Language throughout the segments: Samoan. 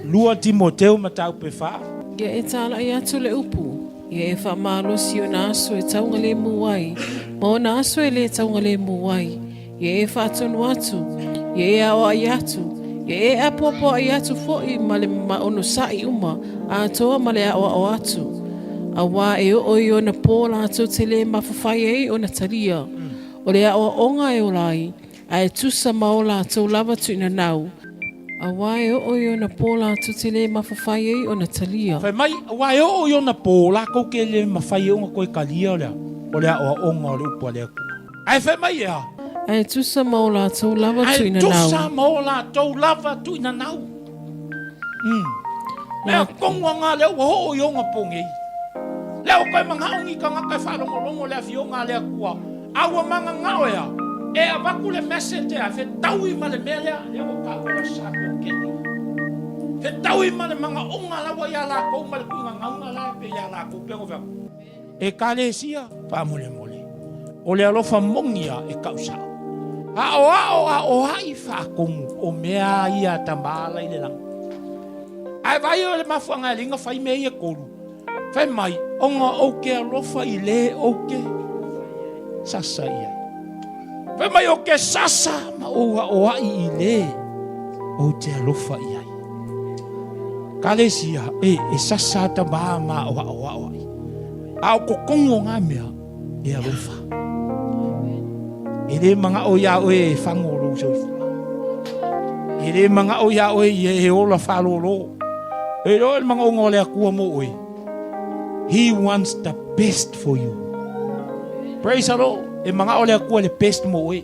2 Timoteo mataupu e 4. Ia e tālaʻi atu le upu, ia e faamalosi i ona aso e taugalemu ai, ma ona aso e lē taugalemu ai, ia e faatonu atu, ia e aoaʻi atu, ia e apoapoaʻi atu foʻi ma le onosaʻi uma atoa ma le aʻoaʻo atu. Auā e oo i ona pō latou te lē mafafai ai ona talia o le aʻoaʻoga e ola ai, A e tusa ma o latou lava tuinanau, auā e oo i ona pō latou te lē mafafai ai ona talia. Fai mai, auā e oo i ona pō lakou ke lē mafai ai ona toe talia o le a? O le aʻoaʻoga o le upu a le Atua. Ae fai mai e a? A e tusa ma o latou lava tuinanau. Ae tusa ma o latou lava tuinanau. Umm. Mea tonu a nga lea ua oo i ona po nei. Lea ua toe manao ni tagata e faalogologo le afioga a le Atua, a ua mananao e a? E avatu le message e a? Fetaui ma le mea lea, lea ua taua le Aso Sa Peokeni. Fetaui ma le manaoga la ua ia lakou ma le tuiga gauga la e pei ia lakou pea ona fai atu. Ekalesia, faamolemole, o le alofa moni a e kau sao. Aʻoaʻo aʻoaʻi faatonu o mea ia a tama ala i le lagi. Ae vaai o le mafuaaga e alii na fai mea ia e tolu. Fai mai, ona ou te alofa i le ou te sasa i ai. Fai mai ou te sasa ma ou aʻoaʻi i le ou te alofa i ai. Kalesia, e, e sasa ata ma ma o aʻo aʻo ai. A o totonu o ngā mea, e alofa. E le manaʻo iā ʻoe e fago lou soifua. E le manaʻo iā ʻoe ia e ola whālōlō. E loa le manaʻoga o le Akua mo ʻoe. He wants the best for you. Praise the Lord. E manaʻo le Akua le best mo ʻoe.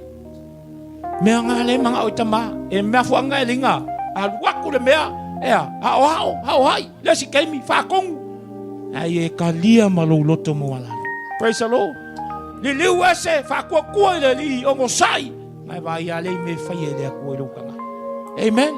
Mea ngā le manaʻo i tama. E mea fuanga e linga. Alu aku le mea. Ea, aʻoaʻo, aʻoaʻi. Le si keimi, whākongu. Ai e kalia ma lou loto mo alalo. Praise the Lord. Liliu ese, whākuakua i le alii, onosai. Mai vai a lei me whai e le Akua i lou tangata. Amen.